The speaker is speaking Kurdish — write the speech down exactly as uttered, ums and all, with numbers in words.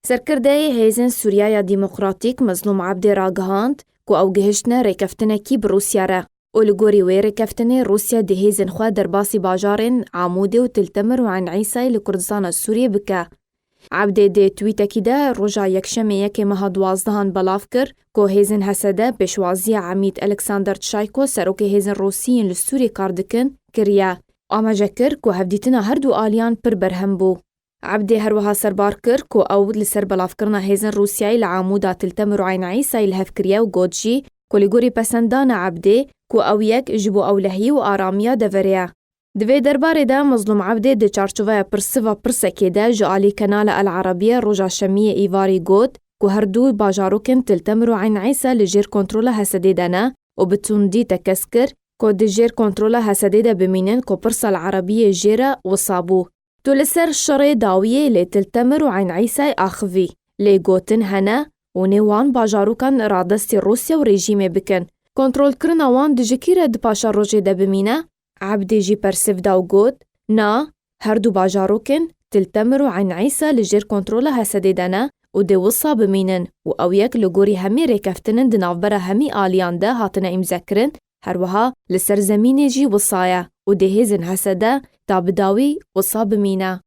Serkirdeyê Hêzên Sûriya ya Demokratîk Mezlûm Ebdê ragihand ku ew gihiştine rêkeftinekî bi Rûsya re û li gorî wê rêkeftinê Rûsya dê hêzên xwe derbasî bajarên Amûdê û Til Temir û Eyn Îsayê li Kurdistana Sûriyê bike. Ebdê di twîtekî de roja Yekşemê yekê meha duwazdehan belav kir ku hêzên H S D pêşwaziya Emîd Alexander Çayko, serokê hêzên Rûsî yên li Sûriyê kar dikin, kiriye. Amaje kir ku hevdîtina her du aliyan pir berhem bû. Ebdê her wiha serbar kir ku ew li ser belavkirina hêzên Rûsyayê li Amûda Til Temir û Eyn Îsayê li hev kiriye û got jî ku li gorî pesendana Ebdê ku ew yek ji bo ewlehî û aramiya deverê ye. Di vê derbarê de Mezlûm Ebdê di çarçoveya pirsiva pirsekê de ji alî Kanala El Arabiye roja Şemiyê Îvarî got ku her du bajarokên Til Temir û Eyn Îsa li jêr kontrola H S D de ne û bi tundî tekez kir ku di jêr kontrola H S D de bimînin ku pirsa li Erebiyê jê re wisa bû. Tu li ser şerê dawiyê lê Til Temir û Eyn Îsayê axivî, lê gotin hene hûnê wan bajarokan radestî Rûsya û rejîmê bikin. Kontrolkirina wan di ji kî re di paşerojê de bimîne? Ebdê jî persiv da û got, na, her du bajarokên Til Temir û Eyn Îsa li jêr kontrola H S D de ne û dê wisa bimînin û ew yek li gorî hemî rêkeftinên di navbera hemî aliyan de hatine îmzekirin, her wiha li ser zemînê jî wisa ye û dê hêzên H S D ta bi dawî wisa bimîne.